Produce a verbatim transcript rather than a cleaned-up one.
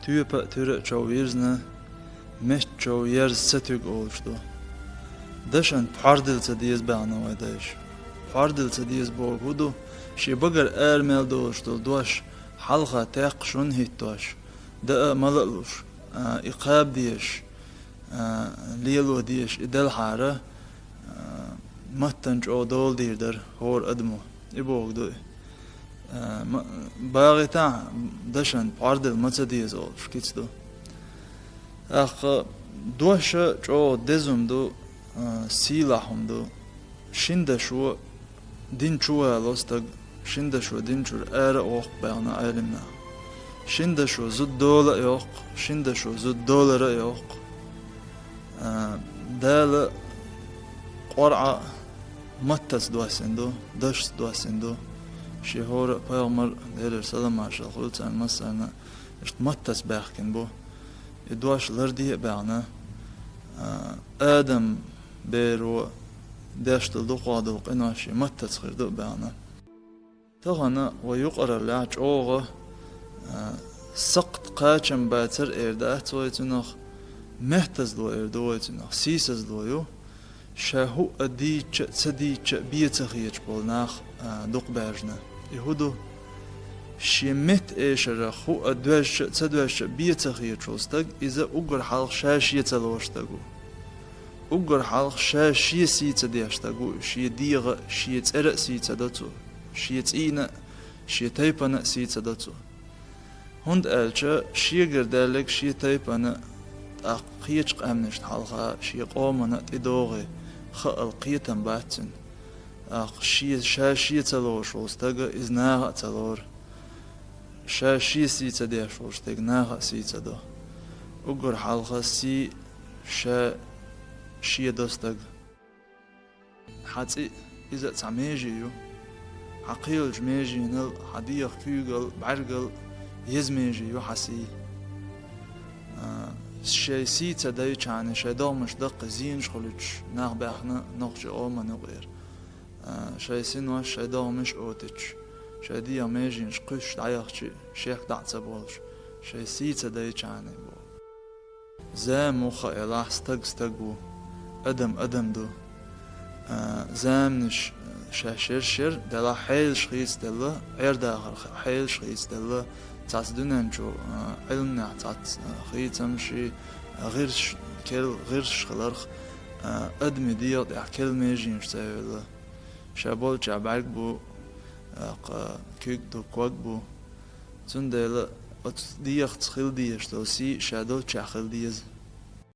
Тоьпа а туьра а чов вирзина, меттачов ерз ца туьга олуш ду. Дашан пхьордила ца деза баьхна вай дайша. Пхьордила ца деза боху хӀун ду? Шен багара ара мел долуш долу дош хьалха текха шуна хӀиттош, даа а мала а луш, а, и кхаба дезаш, а, лело дезаш и делхьара, а, маттана чӀогӀа дола дийр дара хӀора адамо. И боху ду и. А, ма-, багӀийтахьа дашан пхьордила ма ца деза олуш кица ду. ТӀаккха дош а чӀогӀа деза хӀума ду, а, сийлахь хӀума ду. Шина дашо дин чу вало стаг, шина дашо дин чуьра ара а воккху баьхна Ӏелимнаха. Шина дашо зуда дола а йоккху, шина дашо зуда долара а йоккху. А, Дала Къуръан маттаца доссийна ду, дашца доссийна ду. Шен хӀора а пайхамар, Делера салам-маршалла хуьлда царна массарна, иштта маттаца баьхкина бу. И дош ларде а баьхна, а, Адам беро деш долу дукхох долу къинош шен маттаца хир ду а баьхна. Тахана вай юкъараллехь чӀогӀа, а, сакхт кхачам бацар эр дац вай цунах, меттазло эр ду вай цунах, сийсазло ю. Ша хӀуъа дийча а, ца дийча а бен ца хеташ болу нах, а, дукха баьржина. И хӀун ду? Шен метта эшарах хӀуъа доьжча а, ца доьжча а бен ца хеташ волу стаг, иза уггар хьалха ша шен ца лоруш стаг ву. Уггар хьалха ша шен сий ца деш стаг ву, шен дегӀа а, шен цӀера а сий ца до цо, шен цӀийна а, шен тайпана а сий ца до цо. ХӀунда аьлча шегара даьлларг шен тайпана а, тӀаккха кхечу къаьмнашна хьалха шен къомана а тӀедогӀий хаал кхетам бац цуьнан. ТӀаккха шен, ша шен ца лоруш волу стага иза наха а ца лору. Ша шен сий ца деш волу стага наха а сий ца до. Уггар хьалха сий ша шен до стага. Хьан цӀе иза а цхьа меже ю. Хьан кхийлачу меженал, хьан дегӀан куьйгал, бӀаьргал еза меже ю хьан сий. А, шайн сий ца дайчхьана, шайн догӀмаш даккхий зенаш хуьлуьйтуш нах баьхна нохчийн къоман юкъера. А, шайн синош, шайн догӀмаш а отуьйтуш, шайн дегӀан меженаш кхуьссуш дӀаяхча, шек дӀа а ца болуш, шайн сий ца дайчхьана боху. Зама ву хаалахь, стаг стаг ву, адам адам ду. А, заманаш, а, шаьш шер шер, делахь хьелаш хийцаделла, Ӏер-дахар х-, хьелаш хийцаделла, цхьацца дуьнен чу, а, Ӏилманехь цхьацца, а, хийцамаши, а, гӀирсаш, керла гӀирсаш хиларх, а, адамийн дегӀа тӀехь керла меженаш ца евлла. Ша болчохь бӀаьрг бу, а, кху-, куьг ду, ког бу. Цундела оцу дегӀаца хила дезаш долу сий ша долчохь хила деза.